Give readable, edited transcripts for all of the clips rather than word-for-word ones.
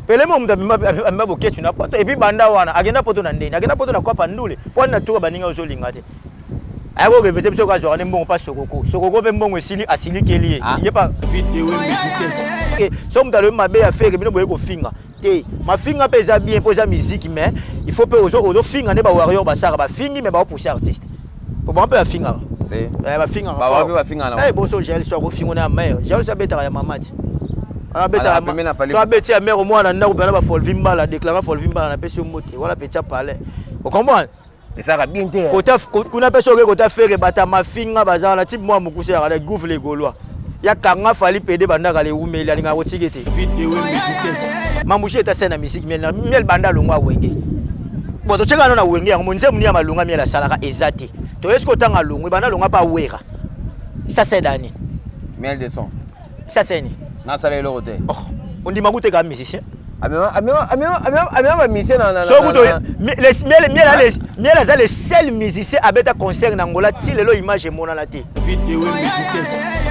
Peleme moto amema Boketshu na poto, et puis banda wana akenda poto na ndeni, akenda poto na kwapa ndule mpo ani na tuka baninga ozolinga te. Ayaki korevese biso kazwaka nde mbongo mpa sokoko sokoko mpe mbongo esili asilikeli ye. Ye pa so moto alobi mabe ya Ferre, bino boye kofinga te. Mafinga mpe eza bien mpo eza musique, mais il faut mpe ozofinga nde bawarrior basaka bafingi, mais baopousse artiste po bango mpe bafingaka. Bafingaka boso Jael so akofingo na ya mare. Jael so abetaka ya mama ti abetaka so abeti ya mare omwana ndako mpena bafolvi mbala déclara folvi mbala napesi yo mbote wana petit palais, ocomprendre? Ezalaka bien te. Kuna mpe soki kota Ferre bata mafinga baza wana type mwa mokuse yaka na gouffre le Gaulois ya kanga Fally pede bandaka le umeli alingaka kotike te. Mambushi eta se na musique miel miel banda alongwa Wenge. Bon, totyeka nano na Wenge yango nzembo ni ya malonga miel asalaka eza te. Toyesi kotanga longwe banda alongwa mpa Wera, ça c'est dani. Miel de son. Ça c'est ni Nasala eloko te. Oh, ondima kuteka musicien. Amema bamusicien. Miel aza le seul musicien abeta concert na Angola ti lelo image emonana te.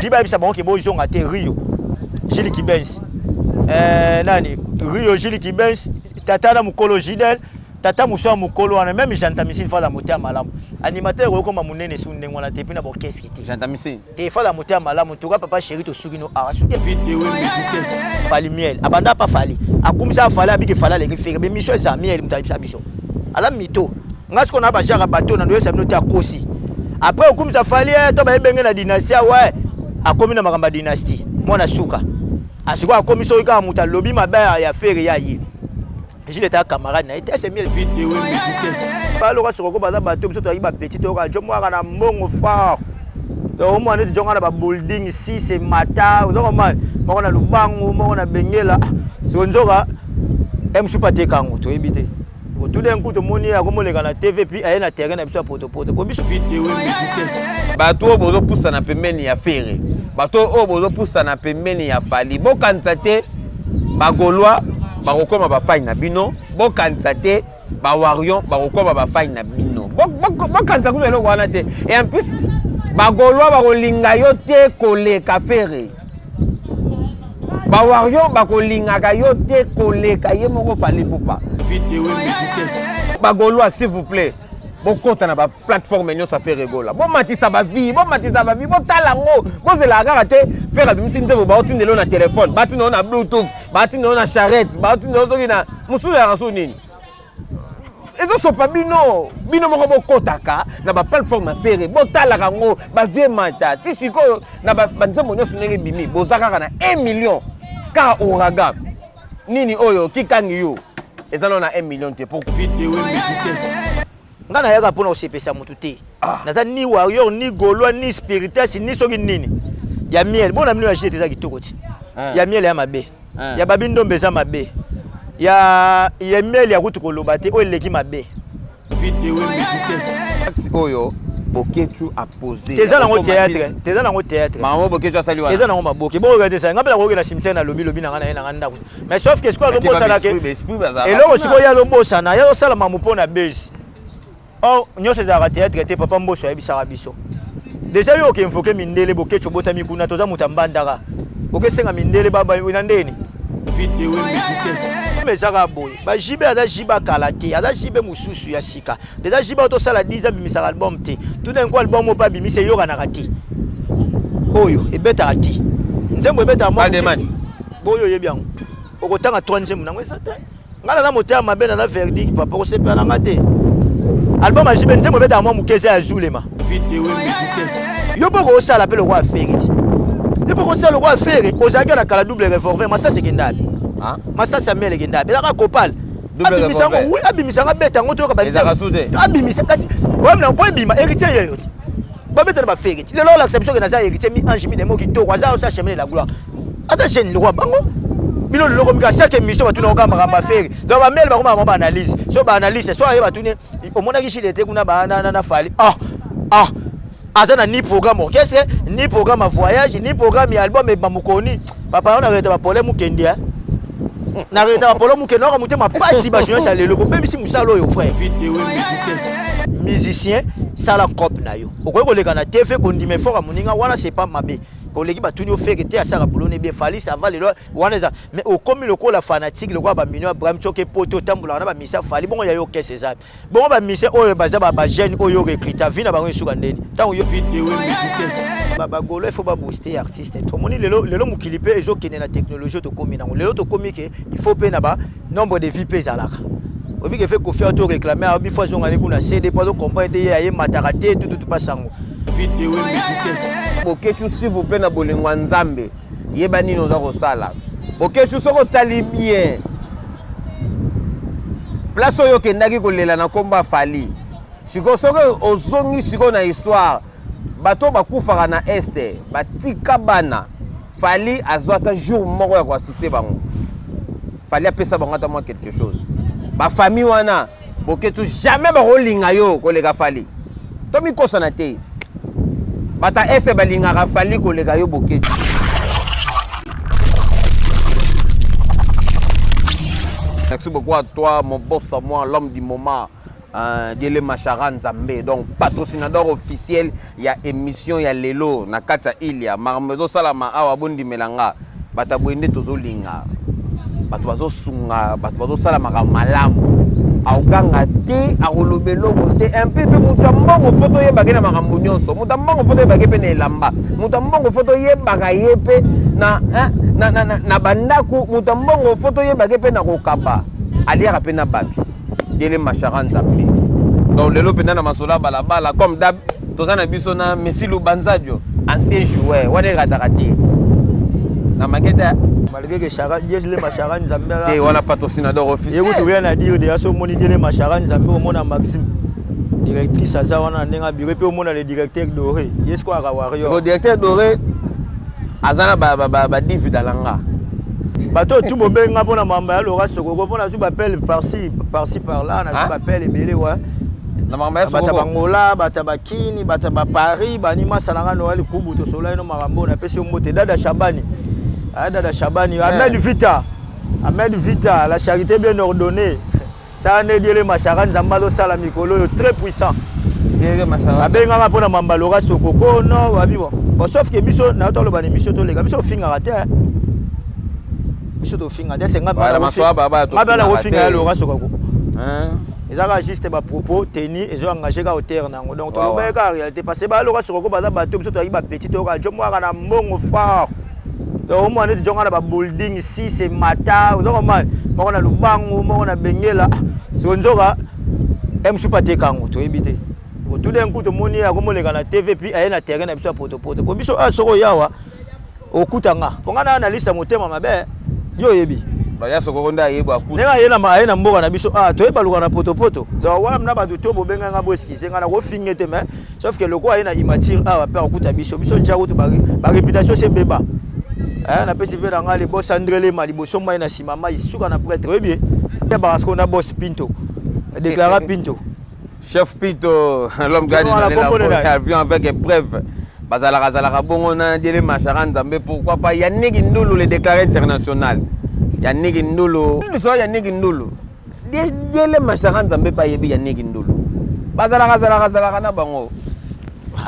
Ji bayebisa bango ke bozonga te. Rio Gili Kibens, nani Rio Gili Kibens, tata na mokolo Gidel, tata mosu ya mokolo wana, même Jantamisine fala motema malamu. Animateur oyokoma monene su ndenge wana te mpe na baorchestre te. Jantamisine. Te, fala motema malamu toka papa chéri tosuki no awa suki. Fally miel abanda pa Fally akumisa Fally abiki Fally aleki Ferre bemission eza miel moto ayebisa biso aza mito. Nga sikoyo na bajara bato na ndoyebisa bino te akosi. Après okumisa Fally to bayebenge na dynastie awa akomi na makambo ya dynastie mwana suka asikoyo akomi soki kaka moto alobi mabe ya Ferre ya ye Gilles eta camarade na ye te, c'est miel. Baloka sokoko baza bato biso toyaki bapetit toyoka jo mwaka na mbongo fort toomona neti jonga na babuilding 6 emata ozokomana moko na Lubangu, moko na Bengela. Siko nzoka msupa ateka yango toyebi te. Tout d'un coup tomoni ye akomoleka na TV puis aye na terrain na biso ya potopoto po biso. Bato oyo bozopusana pembeni ya Ferre, bato oyo bozopusana pembeni ya Fally, bokanisa te bagaulois bakokoma bafani na bino, bokanisa te bawarrior bakokoma bafani na bino, bokanisa kuza eloko wana te. Et en plus bagaulois bakolinga yo te koleka Ferre, bawarrior bakolingaka yo te koleka ye moko Fally Ipupa. Bagaulois, s'il vous plaît, bokɔta na baplateforme nyonso ya Ferre Gola, bomatisa bavues, bomatisa bavues, botala yango. Bozelaka kaka te Ferre abimisi nzembo, baotindela yo na telefone, batinda yo na bluetooth, batinda yo na charrette, batinda yo soki na mosusu yaka so nini ezosopa bino. Bino moko bokɔtaka na baplateforme ya Ferre, botalaka yango, bavues mata ti sikoyo na banzembo nyonso ndenge ebimi. Boza kaka na 1 million kaka Ouragan nini oyo kikangi yo eza nano na 1 million te pour Nga nayaka mpona kosepesa motu te. Naza ni warrior, ni gaulois, ni spiritas, ni soki nini. Ya miel bona bino ya gt eza kitoko ti. Ya miel ya mabe, ya babi ndombe eza mabe, ya miel ya kutu koloba te oyo eleki mabe. Oyo Boketshu apose. Eza nango théâtre, eza nango théâtre. Maman Boketshu asali wana. Eza nango maboke bokoka te. Nga mpe nakoki na cimetière na lobi lobi na nga na ye na nga ndako, mais sauf que sikoyo azobosana ke eloko sikoyo ye azobosana ye azosala mamu mpo na base or nyonso ezalaka théâtre te. Papa Mboso ayebisaka biso déjà yo oke mindele. Boketshu obotami kuna, toza moto ya Mbandaka, okesenga mindele na ndeni ezaka boye. BaJB aza JB akala te, aza JB mosusu ya sika. Déjà JB oyo tosala 10 abimisaka album te. Tout d'un coup album oyo mpe abimisi eyokanaka te, oyo ebetaka te, nzembo ebetaka boyo oyebi yango okotanga 3 nzembo nango eza te. Ngai naza motema mabe, naza verdict papa kosepela na nga te. Album ya JB nzembo ebetaka mwa moke eza ya Zulema. Yo mpo kosala mpe lokola Ferre ti, yo mpo kosala lokola Ferre ozalaki na kala double revolver masasi ekenda api, masasi ya mele ekenda api, ezaka kopal abimisa yango. Oui, abimisa yango, abeta yango toyoka. Abimisa kasi problème po ebima héritier yeyo te babetana baFerre ti lelo olakisa biso ke naza héritier mi ange mi demo kitoko aza osa chemin de la gloire aza jeune lokwa bango. Bino leloko mika chaque émission batuna oka makambo aFerre, donc bamele bakoma bango baanalyse so baanalyste so aye batuni omonaki shile te kuna na Fally. Ah ah, aza na ni programme orchestre, ni programme ya voyage, ni programme ya album ebima mokoni. Papa wana reta bapole mokende na reta bapole mokende oka motema pasi. Bajournaliste ya lelo bobebisi mosala oyo. Frère musicien, sala cope na yo. Okoki koleka na TV kondima effort ya moninga wana, c'est pas mabe. Oleki batuni yo Ferre te, asala boulot ne bien. Fally, ça va lelo wana eza, mais okomi lokola fanatique, lokola bamino ya Abraham. Soki poto otambolaka na bamisa Fally bongo, ya yo kese eza bongo. Bamise oyo baza bajeune oyo recruta vi na bango esuka ndeni ntango yo bagolo. Il faut babooster artiste. Tomoni lelo, lelo mokili mpe ezokende na technologie. Tokomi nango lelo, tokomi ke il faut mpe na ba nombre de vie mpe ezalaka. Oyebi ke fe Kofi ato réclame ayobi fo azongani kuna CD po azocomprendre te, ye ayemataka te tututu pasango. Boketshu, s'il vous plaît, na bolingo ya Nzambe, yeba nini oza kosala. Boketshu, soki otali bien place oyo okendaki kolela na nkombo ya Fally, sikoyo soki ozongi sikoyo na histoire, bato bakufaka na Est, batika bana. Fally azwa ata jour moko ya koassister bango? Fally apesa bango ata mwa quelque chose? Bafamille wana, Boketshu, jamais bakolinga yo koleka Fally. Tomikosana te, bata Est balingaka Fally koleka yo, Boketshu. Merci beaucoup à toi, mon boss à moi, l'homme du moment, Diele Machara Nzambe, donc patrocinateur officiel ya émission ya lelo na kati ya Ilia. Makambo ezosalama awa, bondimela nga, bato ya boye nde tozolinga, bato bazosunga, bato bazosala makambo malamu. Akoganga te, akoloba eloko te un peu mpe. Moto ya mbongo, faut toyebake na makambo nyonso. Moto ya mbongo, faut toyebake mpe na elamba. Moto ya mbongo, faut toyebaka ye mpe na bandako. Moto ya mbongo, faut toyebake mpe na kokaba, aliaka mpe na bato. Diele Machara Nzambe. Donc lelo mpenza na masolo ya balabala, comme d'hab, toza na biso na Messi Lubanzadio, ancien joueur wana erataka te na makete. Malgré que Chara Diele Machara Nzambe te wana patrocinateur officiel. Yekutu rien à dire déjà. So omoni Diele Machara Nzambe, omona Maxime directrice aza wana na ndenge ya bureau, mpe omona le directeur Doré, ye sikoyo aka warrior. Directeur Doré aza na badivi dalanga. Bato oyo tu bobenga mpona mamba ya Lora Sokoko, mpo nazwi bapele par-ci par-ci par-là, nazwi bapele ebele wa bato ya Bangola, bato ya Bakini, bato ya Baparis, banimasa nanga Noel Kubu, tosola ino makambo. Napesi yo mbote, Dada Shabani, Dada Shabani, Ahmed Vita, Ahmed Vita, la charité bien ordonnée. Sala nde Diele Mashaka Nzambe azosala mikolo oyo, très puissant. Babengaka mpona mamba Lora Sokoko no babi. Bon, sauf que biso na toloba na émission, toleka biso ofingaka te, biso tofinga te. Senga nga kofinga ya Lora Sokoko, eza kaka juste bapropos teni ezo engage kaka auteur na yango. Donc tolobaki kaka réalité, parce que baloka Sokoko baza bato biso toyaki bapetit, toyoka jo mwaka na mbongo fort. Donc omona neti jonga na babuilding 6 emata, ozokomana moko na Lubangu, moko na Bengela. Siko nzoka mosusu ateka yango, toyebi te. Tout d'un coup tomoni akomoleka na TV, puis aye na terrain na biso ya potopoto. Po biso awa, soko oyawa okuta nga, mpo nga na analyste ya motema mabe, yo oyebi. Ya Sokoko nde ayebi akuta. Ndenge aye na mboka na biso, ah, toyeba luka na potopoto. Donc wana na bato to bobenga nga, bo excuse nga na kofinge te, mais sauf que loko aye na immature awa mpe akuta biso, biso ntia kutu baréputation se beba. Napesi ve na nga le boss André Lema liboso mai na nsima mai suka na prêtre, oyebi ye yabaka sikoyo na boss Pinto, déclara Pinto. Chef Pinto, l'homme qui a donné l'avion avec épreuve, bazalaka azalaka bongo na Diele Machara Nzambe. Pourquoi pas Yannick Ndulu, le déclaré international Yannick Ndulu, so Yannick Ndulu, Diele Machara Nzambe mpe ayebi Yannick Ndulu, bazalaka azalaka azalaka na bango.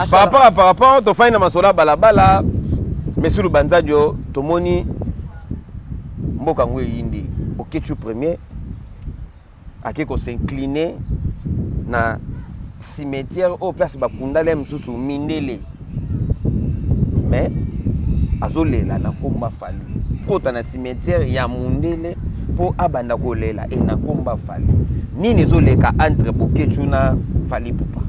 Par rapport tofai na masolo ya balabala, Messi Lubanzadio, tomoni mboka yango eyindi. Boketshu premier ake kos'incliner na cimetière oyo place bakundala ye mosusu mindele, mais azolela na komba Fally. Kota na cimetière ya mundele mpo abanda kolela e na komba Fally. Nini ezoleka entre Boketshu na Fally Ipupa?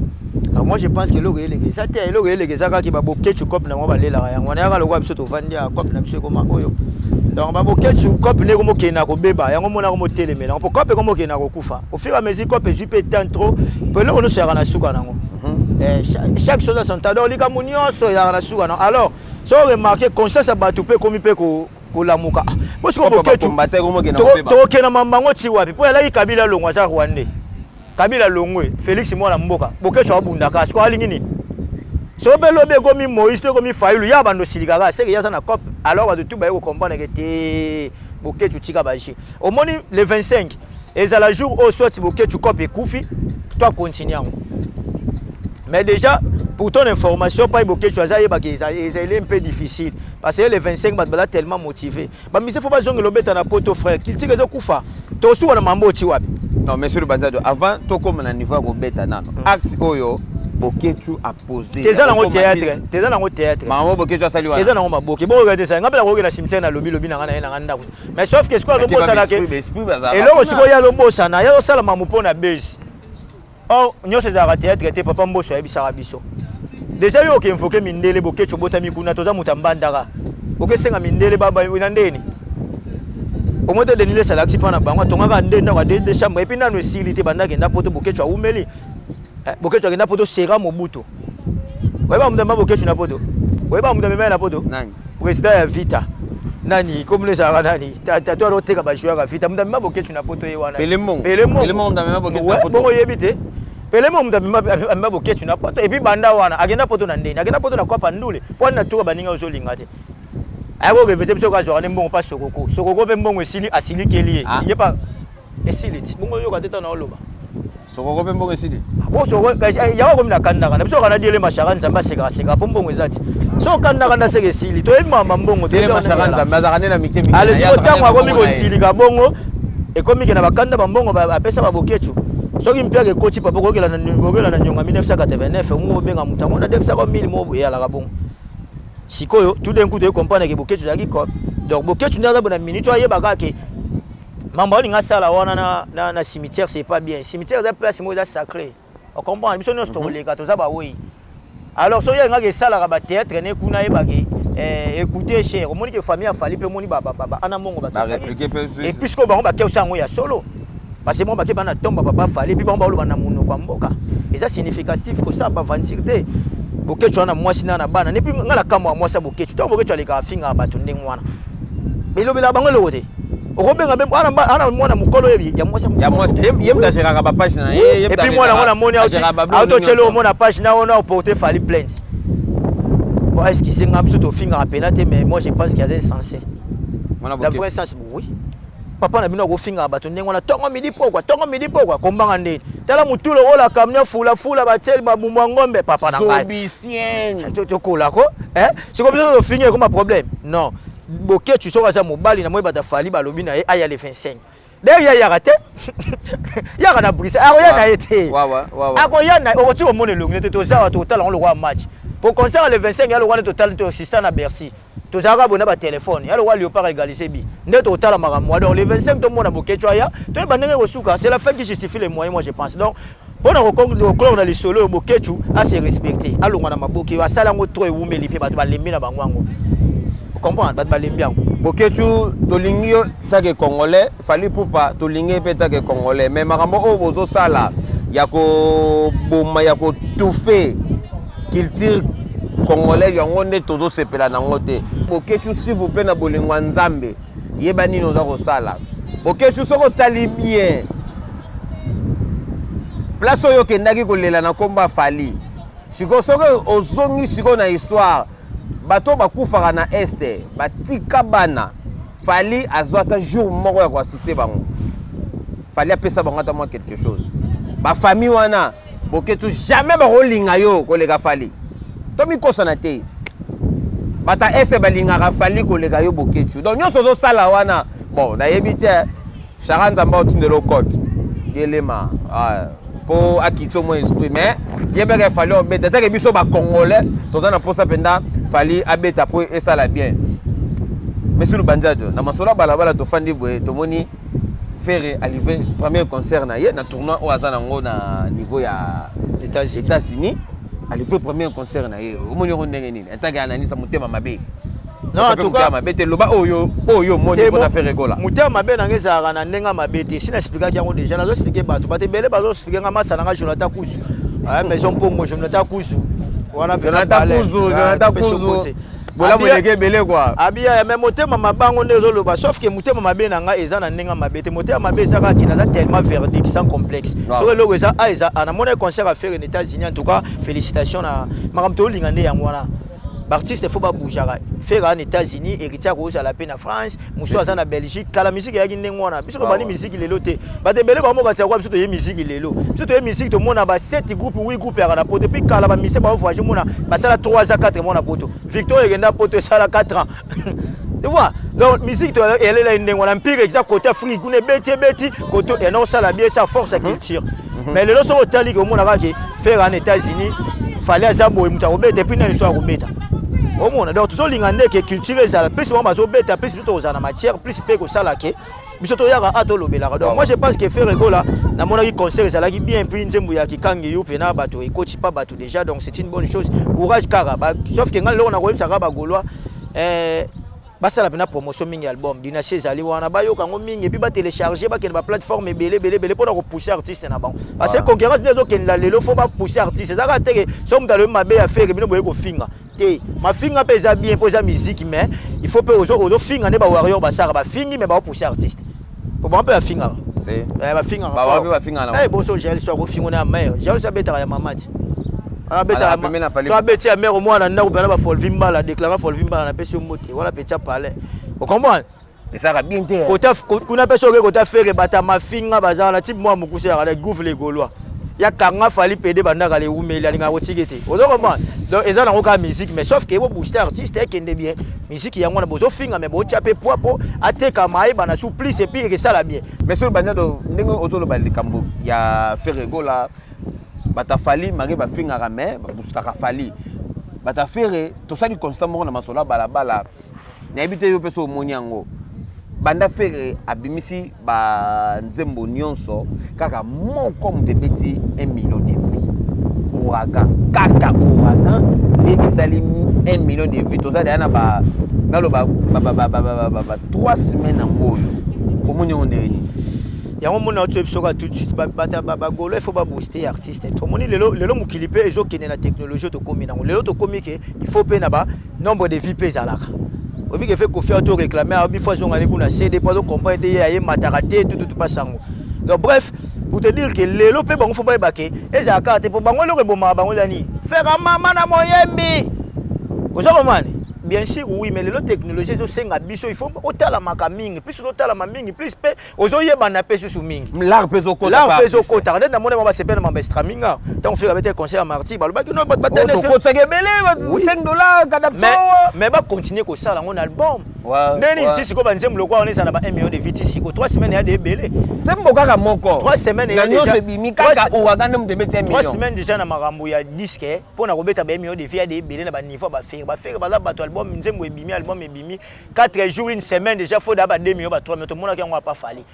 Alors moi, je pense que eloko eleka eza te. Eloko eleka eza kaka baboketshu cope nango balelaka yango wana. Yaka lokola biso tovandi ya cope na biso ekoma oyo. Donc baboketshu cope nde ekomokende na kobeba yango, mona komotelemela mpo cope ekomokende na kokufa au fur et à mesure. Cope ezwi mpe temps trop, mpo eloko nyonso eyaka na suka nango. Chaque chose a son temps. Donc likambo nyonso ezalaka na suka nango. Alors so remarque, conscience ya bato mpe ekomi mpe kolamuka. Po sikoyo Boketshu tokokenda mambango ti wapi? Mpo alaki Kabila longo, aza Rwandais. Kabila longwe, Félix mwana mboka, Boketshu abundaka. Sikoyo alingi nini? So mpe lobi ekomi Moïse to ekomi Fayulu, ya bando osilika kaka seke ye aza na cope. Alors bato tu baye kocomprendre ke te, Boketshu tika baje. Omoni, le 25 ezala jour oyo soit Boketshu cope ekufi to akontinue yango, mais déjà Pour ton information, pai Boketshu aza yebaka ezali un peu difficile parce que le 25 bato baza tellement motivé. Bamise fo bazongela obeta na poto, frère. Culture ezokufa, tosuka na mambo oti wapi? Non, monsieur Lubanzadio, avant tokóma na niveau ya kobeta nano, acte oyo Boketshu apose. Teza nango théâtre, teza nango théâtre. Makambo Boketshu asali wana. Eza nango maboke bongo te. Nga mpe nakoki na cimetière na lobi lobi na nga na ye na nga ndako, mais sauf que sikoyo azobosana ke eloko sikoyo ye azobosana, ye azosala mamu mpo na base. Or nyonso ezalaka théâtre te. Papa Mboso ayebisaka biso déjà, yo okoinvoquer mindele. Boketshu obotami kuna, toza moto ya Mbandaka, okesenga mindele na ndeni omoi te. Denis Lessie alakisi mpa na bango, atongaka nde ndako ya deux chambre et puis nano esili te. Banda akenda poto, Boketshu awumeli. Boketshu akenda poto sera Mobutu. Oyeba moto amema Boketshu na poto? Oyeba moto amema ye na poto? Nani? Président ya Vita, nani komona ezalaka nani, tato aloteka bajoueur ya Vita. Moto amema Boketshu na poto ye wana. Pele Mbongo. Pele. Pele Mbongo moto amema Boketshu na poto. Bongo oyebi te, Pele Mbongo moto amema Boketshu na poto. Et puis banda wana akenda poto na ndeni, akenda poto na kwapa ndule mpo ani na tuka baninga ozolinga te. Ayaki korevese biso, kazwaka nde mbongo mpa Sokoko. Sokoko mpe mbongo esili, asilikeli ye. Ah. Ye pa esili ti bongo oyoka te ntango oloba. Sokoko mpe mbongo esili. Bo yango akomi na kandaka na biso kana diele mashaka Nzambe asekaka seka mpo mbongo eza ti so okandaka nda seka esili. Toyebi mama mbongo. Tele mashaka Nzambe azalaka nde na mike mike. Ale siko ntango akomi kosilika bongo, ekomi ke na bakanda bambongo apesa baBoketshu. Soki mpiaka ekoti, papa, okokela na nyonga 1989, omongo bobenga moto yango na 900 1000 mo eyalaka bongo. Sikoyo tout d'un coup toye comprendre ke Boketshu ezalaki cop. Donc Boketshu nde aza bona minute oyo, ayebaka ke mambo aolinga asala wana na cimetière, c'est pas bien. Cimetière eza place moko eza sacré, ocomprendre? Biso nyonso tokoleka, toza bawei. Alors soki alingaka esalaka bathéâtre ne kuna, ayebake écoute cher, omoni ke famille afali mpe omoni ana mbongo. Barépliquer mpe. Et puis sikoyo bango bakeusa yango ya solo parce que bango bake bana tomba papa Fally. Et puis bango baoloba na monoko ya mboka, eza significatif kosala baventure te. Boketshu wana mwasi na bana et puis nga na kambo ya mwasi ya Boketshu. Ntango Boketshu alekaka afingaka bato ndenge wana, elobelaka bango eloko te. Okobenga mpe ana mwana mokolo oyebi ya mwasi. Ya mwasi, ye moto agéraka bapage na ye. Et puis mwana yango namoni autotyele omona page na wana oporte Fally plainte. Bon, est ce que nga biso tofingaka pena te, mais moi je pense qu'il aza insensé dans vrai sens. Oui, papa na bino akofingaka bato ndenge wana ntongo midi pokwa, ntongo midi pokwa, kombanga ndeni. Tala motu lokola camion fulafula, batieli babumbu ya ngombe. Papa na ngai, tokolako siko biso tofingi, ekoma problème. Non, Boketshu soki aza mobali na moi, bato afali balobi na ye aya le 25. D'ailleurs ye ayaka te, yaka na Bruxelles, akoya na ye te, akoya na okoki komona elongi te. Toza wa totala yango lokola match po concert le 25 ya lokola totala toassista na Bercy, tozalaka boye na batelefone ya lokola Léopard égalisé bi nde totala makambo. Donc le 25 tomona Boketshu aya, toyeba ndenge kosuka. C'est la fin qui justifie les moyens, moi je pense. Donc mpona koclore na lisolo oyo, Boketshu ase respecte, alongwa na maboke oyo asala yango trop, ewumeli mpe bato balembi na bango yango, comprendre, bato balembi yango. Boketshu, tolingi yo take congolais. Fally Ipupa, tolingi ye mpe take congolais, mais makambo oyo bozosala ya koboma, ya kotufe culture congolais, yango nde tozosepela nango te. Boketshu, s'il vous plaît, na bolingo ya Nzambe, yeba nini oza kosala. Boketshu, soki otali bien place oyo okendaki kolela na nkombo ya Fally, sikoyo soki ozongi sikoyo na histoire, bato bakufaka na Est, batika bana, Fally azwa ata jour moko ya koassister bango? Fally apesa bango ata mwa quelque chose? Bafamille wana, Boketshu, jamais bakolinga yo koleka Fally. Tomikosana te, bato ya Est balingaka Fally koleka yo, Boketshu. Donc nyonso ozosala wana, bon, nayebi te. Chara Nzambe aotindela okote yelema mpo akiti mwa esprit, mais yebaka Fally obeta teke. Biso bacongolais toza na mposa mpenza Fally abeta mpo esala bien. Monsieur Lubanzadio, na masolo ya balabala, tofandi boye, tomoni Ferre alivré premier concert na ye na tournoi oyo aza nango na niveau ya États-Unis. Alivré premier concert na ye, omoni yango ndenge nini en tant que analyste? Motema mabe? Non, en tout cas mabe te, loba oyo oyo omoni mpona Ferre Gola. Motema mabe nanga ezalaka na ndenge mabe te. Si naexplikaki yango déjà, nazoexpliquer bato, bato ebele bazoexpliquer nga. Masa nanga Jonathan Kusu, Maison Mpongo, Jonathan Kusu wana. Jonathan Kuzu, Jonathan Kuzu, bolamu eleki ebele quoi. Abiya, mais motema mabango nde ezoloba, sauf que motema mabe na ngai eza na ndenge mabe te. Motema mabe eza kaka naza tellement verdict, sans complexe. Soki eloko eza a, eza a. Namoni concert affaire na États-Unis, en tout cas félicitation na makambo toyolinga nde yango wana. Baartiste faut babougeaka. Ferre na États-Unis, Héritier akozala mpe na France, mosusu aza na Belgique. Kala musique eyaki ndenge wana. Biso tobandi musique lelo te. Bato ebele bamokatia kwa biso toye musique lelo. Biso toye musique, tomona ba 7 groupe, 8 groupe yaka na poto. Puis kala bamise baovoyage, omona basala 3 à 4 mois na poto. Victor ekenda poto, esala 4 ans, tu vois. Donc musique to elela ndenge wana. Empire eza côté Afrique kuna, ebeti ebeti côté ena, osala bien sa force ya culture. Mais lelo soki otali ke, omona kaka ke Ferre en États-Unis, Fally aza boye, moto akobeta, et puis nani so akobeta, omona. Donc tozolinga nde ke culture ezala plus, bango bazobeta plus, biso tokozala na matière plus, mpe kosala ke biso toyaka a tolobelaka. Donc moi, je pense que Ferre Gola, namonaki concert ezalaki bien, puis nzembo ya kikangi yo mpe na bato ekoti pa bato déjà. Donc c'est une bonne chose, courage kaka. Sauf ke ngai leloko nakoyebisaka bagaulois, basala mpena promotion mingi. Album Dynastie ezali wana, bayoka yango mingi, et puis batélécharge, bakende baplateforme ebele ebele ebele mpona kopousser artiste na bango, parce que concurrence nde ezokendela lelo. Faut bapousser artiste. Ezaka teke so moto alobi mabe ya Ferre, bino boye kofinga te. Mafinga mpe eza bien mpo eza musique, mais il faut mpe ozofinga nde bawarrior basalaka, bafingi mais baopousser artiste, po bango mpe bafingaka. Bafingaka boso. Jael so akofinga na ya mare, Jael so abetaka ya mama ti so abeti ya mare, omwana ndako mpena bafolvi mbala, déclara folvi mbala, napesi yo mbote wana peti ya palais, ocomprendre? Ezalaka bien te. Kuna mpe soki kota Ferre, bata mafinga bazala na type mwa mokuse yaka na gouve le Gaulois ya kanga Fally pede bandaka lewumeli, alingaka kotika te, ozo comprendre. Donc eza nango kaka musique, mais sauf ke bobooste artiste, ekende bien. Musique yango wana, bozofinga mais botya mpe poids mpo atekama, ayebana su plus, et puis ekesala bien. Mais soki bandiado, ndenge ozoloba likambo ya Ferre Gola, bato ya Fally mare bafingaka mais baboostaka Fally. Bato ya Ferre, tosali constat moko na masolo ya balabala, nayebi te yo mpe so omoni yango. Banda Ferre abimisi banzembo nyonso, kaka moko moto ebeti 1 million de vues, Ouragan. Kaka Ouragan nde esali 1 million de vues. Toza deya na ba, naloba ba 3 semaines yango oyo. Omoni yango ndenge nini? Yango mona otoyebi biso kaka tout de suite, bagaulois, il faut babooster artiste. Tomoni lelo, lelo mokili mpe ezokende na technologie. Tokómi nango lelo, tokómi ke il faut mpe na ba nombre de vues mpe ezalaka. Oyebi ke fe Kofi ato réclame abi fo azongani kuna CD mpo azocomprendre te, ye ayemataka te tututu pasango. Donc bref, pour te dire que lelo mpe bango faut bayeba ke ezalaka kaka te mpo bango eloko ebomaka bango eza nini? Ferre mama na moyembi, oza komane. Bien sûr, oui, mais lelo technologie ezosenga biso il faut otalamaka mingi plus, ozotalama mingi plus mpe ozoyebana mpe susu mingi. L'art mpe ezokota. L'art mpe ezokotaka. Nde namoni bango basepela na mambo streaming. Ntango Ferre abete concert ya Martyrs, balobaki no bato Tokotisaki ebele, 5 $. Mais bacontinue kosala yango na album. Ndeni ti sikoyo banzembo lokwa wana eza na ba 1 million de vues ti sikoyo, 3 semaines ya de ebele. Nzembo kaka moko. 3 semaines. Na nyonso ebimi, kaka Ouragan nde moto ebeti 1 million. 3 semaines déjà na makambo ya disque mpo na kobeta ba 1 million de vues ya de ebele na baniveau ya baFerre. BaFerre baza bato, album, nzembo ebimi, album ebimi 4 jours, une semaine déjà, faut da ba 2 millions, ba 3 millions. Tomonaki yango apa Fally,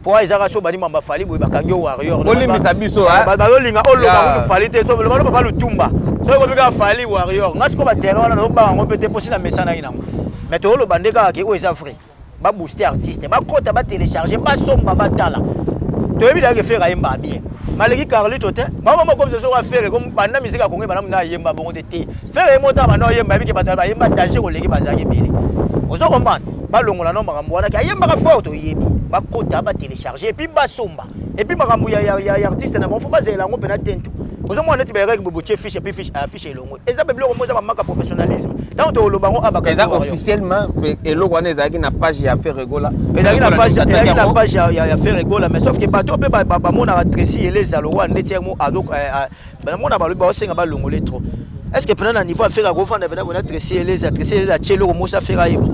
po ezaka so bandi mamba Fally boye, bakangi yo warrior. Bolimbisa biso. Bazolinga oloba kutu Fally te, loba papa Lutumba. Soki komi kaka Fally, warrior. Nga sikoyo baterrain wana nazobanga yango mpe te, mposi na mesanaki nango. Mais tooloba nde kaka ke oyo eza vrai, babooste artiste, bakota, batélécharge, basomba, batala. Toyebi dayake Ferre ayemba bien, maleki Carlito te. Bango moko komisa soko aFerre banda misika ya Kongo ebanda, muna ayemba bongo te. Te, Ferre ye moko banda oyemba, yebi ke bato bayemba danger koleki bazalaki ebele. Ozo comprendre? Balongola no makambo wana ke ayembaka fort, toyebi. Bakota, batélécharge, et puis basomba. Et puis makambo ya artiste na bango, faut bazela yango mpena tentu. Ozomona neti bayekaki bobotie fiche, et puis fiche, affiche elongo. Eza mpe biloko moko eza bamaka professionnalisme. Ntango toloba yango abaka. Eza officiellement eloko wana ezalaki na page ya Ferre Gola. Ezalaki na page ya Ferre Gola, mais sauf que bato mpe bamonaka Tracy Eleza lokwa ndeti mo bamona, balobi baosenga balongole trop. Est ce que mpena na niveau aFerre akofanda mpena bona Tracy Eleza? Tracy Eleza atie eloko mosi, aFerre ayeba.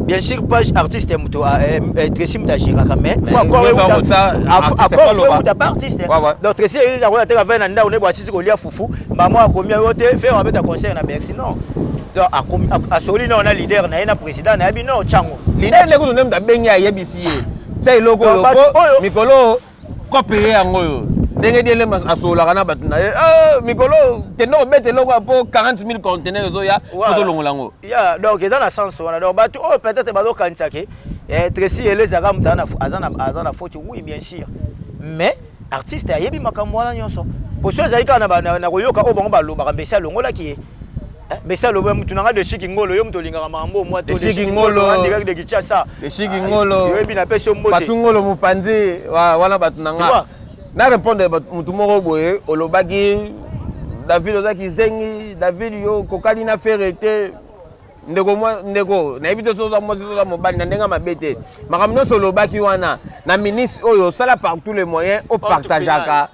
Bien sûr, page artiste moto Tracy moto agéraka, mais faut accord euta pa artiste. Donc Tracy Eleza akoya te kavai na ndako nde bo asisi kolia fufu, mama akomi yo te, Ferre abeta concert na Bercy. Non, donc asoli nao na leader na ye, na président na yebi no tyango. Leader nde kutu nde moto abengi, ayebisi ye tia eloko oyo po mikolo kope ye yango oyo. Ndenge diele asololaka na bato na ye, mikolo kende kobeta eloko mpo 40 000 conteneur ezoya, faut tolongola yango. Ya, donc eza na sens wana. Donc bato oyo peut-être bazokanisa ke Tracy elezaka moto aza na faute, oui, bien sûr, mais artiste ayebi makambo wana nyonso. Poso ezali kaka na koyoka oyo bango balobaka, mbesi alongolaki ye, mbesi aloba mutu nanga Deshiki Ngolo, yo moto olingaka makambo mwa. Deshiki Ngolo. De Kinshasa. Deshiki Ngolo. Yoyebi, napesi yo mbote. Batu Ngolo mopanzi wana, bato na nga na répondre mutu moko boye olobaki David ozaki zengi. Oui, David, yo kokani na Ferre te. Ndeko mwa ndeko, nayebi te soki oza mwasi, soki oza mobali, na ndenge mabe te. Makambo nyonso olobaki wana na ministre oyo, osala par tous les moyens, opartageaka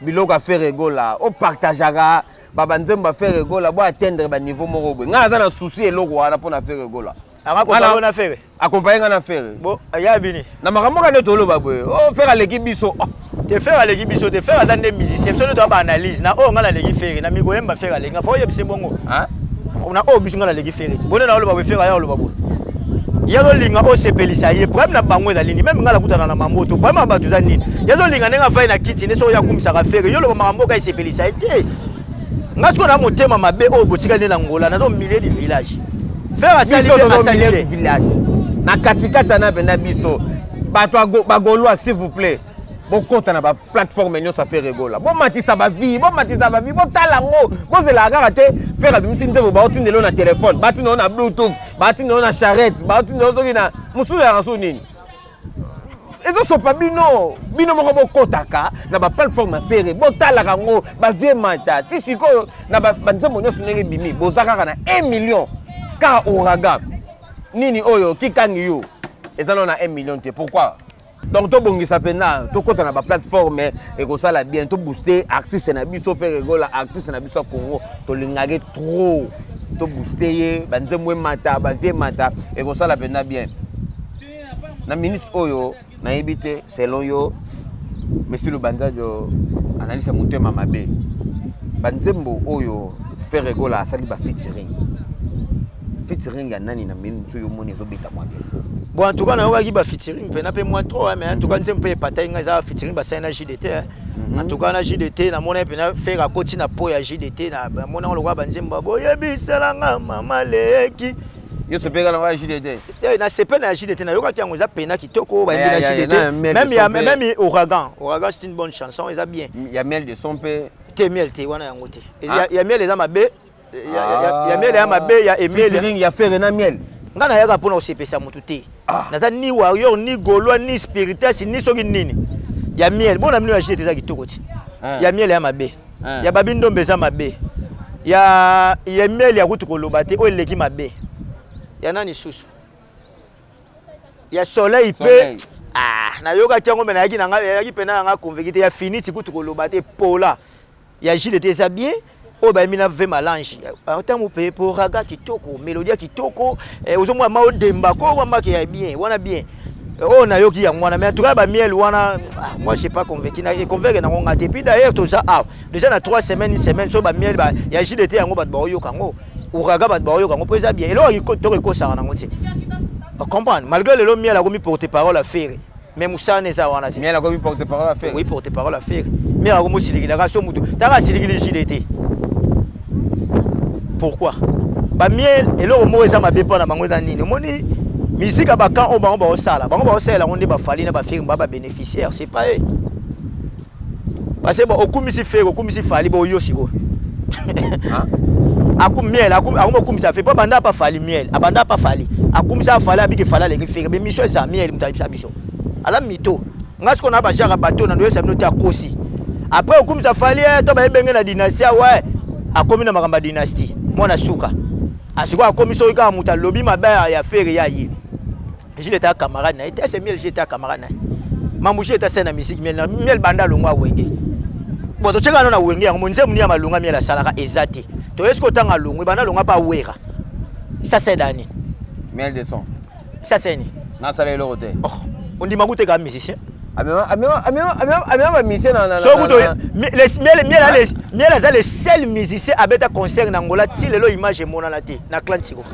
biloko ya Ferre Gola, opartageaka banzembo ya Ferre Gola, bo atteindre baniveau moko boye. Ngai naza na souci eloko wana mpo na Ferre Gola. Akakompare na Ferre. Akompaye ngai na Ferre. Bo ya bini. Na makambo kaka nde toloba boye. Oh, Ferre aleki biso. Oh. Te, Ferre aleki biso te. Ferre aza nde musicien. Biso nde toya baanalyse na oyo ngai naleki Ferre na mikoyemba. Ferre aleki nga, fo oyebise bongo. Hein? Na oyo biso, ngai naleki Ferre te. Bone na oloba boye, Ferre aya oloba boye, ye azolinga osepelisa ye. Problème na bango ezali nini? Même ngai nakutana na mambo to problème ya bato eza nini? Ye azolinga ndenge afai na kiti nde soki oyo akumisaka Ferre, yo oloba makambo oyo esepelisa ye te. Ngai sikoyo na motema mabe oyo botikali nde na Ngola, nazo milieu du village. Ferre asali biso bien, tozo asali milieu bien. Village na katikati ana mpenza biso bato ya bagaulois, s'il vous plaît, bokɔta na baplateforme nyonso ya Ferre Gola, bomatisa bavues, bomatisa bavues, botala yango. Bozelaka kaka te Ferre abimisi nzembo, baotindela yo na telefone, batinda yo na bluetooth, batinda yo na charrette, batinda yo soki na mosusu yaka so nini. Ezosopa bino, bino moko bokɔtaka na baplateforme ya Ferre, botalaka yango, bavues mata ti sikoyo na banzembo nyonso ndenge ebimi. Boza kaka na 1 million, kaka Ouragan nini oyo kikangi yo eza nano na 1 million te. Pourquoi? Donc tobongisa mpenza, tokɔta na baplateforme, ekosala bien. Tobooste artiste na biso Ferre Gola, artiste na biso ya Congo, tolingaki trop. Tobooste ye, banzembo emata, bavues emata, ekosala mpenza bien. Na minute oyo nayebi te, selon yo, Monsieur Lubanzadio, analyse ya motema mabe, banzembo oyo Ferre Gola asali bafeaturing, featuring ya nani na minute oyo omoni ezobeta mwa bien? Bon, en tout cas nayokaki bafeaturing mpena mpe mwa trop, mais en tout cas nzembo mpe epatai ngai eza featuring basali na JDT, hein. En tout cas na JDT namoni mpena Ferre akoti na po ya JDT. Namoni yango lokola banzembo boyebiselanga mama leki. Yo sopeka nango ya JDT? Te, na sepe na ya JDT nayokaki yango, eza pena kitoko bayembi na JDT. Même ya même Ouragan, Ouragan c'est une bonne chanson, eza bien. Ya Miel de Son mpe? Te, Miel te, wana yango te. Ya Miel eza mabe, ya Miel ya mabe, ya Emile. Featuring ya Ferre na Miel? Nga nayaka mpona kosepesa motu te. Naza ni warrior, ni gaulois, ni spiritas, ni soki nini. Ya Miel bona bino, ya JDT eza kitoko ti. Ya Miel ya mabe, ya Babi Ndombe eza mabe, ya Miel ya kutu koloba te. Oyo eleki mabe ya nani susu? Ya Soleil mpe. Ah, nayokaki yango me nayaki nanga, nayaki mpena nanga convaincu te. Ya Finiti kutu koloba te, pola. Ya JDT eza bien. Oyo bayembi na V Malange, ntango mpe poraga kitoko, mélodie ya kitoko, ozomona ma odemba ko wambaki ya bien wana, bien oyo nayoki yango wana. Mais en tout cas bamiel wana, ah, moi je pas convaincu, na convaincre nango nga te. Puis d'ailleurs toza awa déjà na 3 semaines, une semaine, so bamiel ya JDT yango bato baoyoka yango, Ouragan bato baoyoka yango mpo eza bien. Eloko kitoko ekosaka nango te, comprendre. Malgré lelo Miel akomi porte parole ya Ferre, mais mosala eza wana te. Miel akomi porte parole ya Ferre? Oui, porte parole ya Ferre. Miel akomi osilikilaka so motu tanga asilikili JDT. Pourquoi bamiel? Eloko moko eza mabe mpo na bango eza nini? Omoni misika bakan oyo bango baosala, bango baosalela yango nde baFally na baFerre ba babénéficiaire, c'est pas eux. Parce que bon, okumisi Ferre, okumisi Fally, bo yo sikoyo aku Miel akomi okumisa Ferre mpo abanda apa Fally. Miel abanda apa Fally, akumisa Fally, abiki Fally aleki Ferre. Bemission eza Miel moto ayebisa biso aza mito. Nga sikoyo na bajaka bato na ndoyebisa bino te, akosi. Après okumisa Fally, to bayebenge na dynastie awa, akomi na makambo ya dynastie, mwana suka. Asikoyo akomi soki kaka moto alobi mabe ya Ferre, ya ye Gilles était camarade na ye te. Ese Miel, Gilles était camarade na ye. Mambu Gilles était asali na musique, Miel, Miel banda alongwa Wenge. Bon, totyeka nano na Wenge yango, nzembo nini ya malonga Miel asalaka? Eza te. Toyesi kotanga alongwe, banda alongwa mpe awera, ça c'est dani. Miel de Son. Ça c'est ni Nasala eloko te. Oh, ondima kuteka musicien. Amema bamusicien na So kuto Miel aza le seul musicien abeta concert na Angola ti lelo image emonana te. Na Atlantico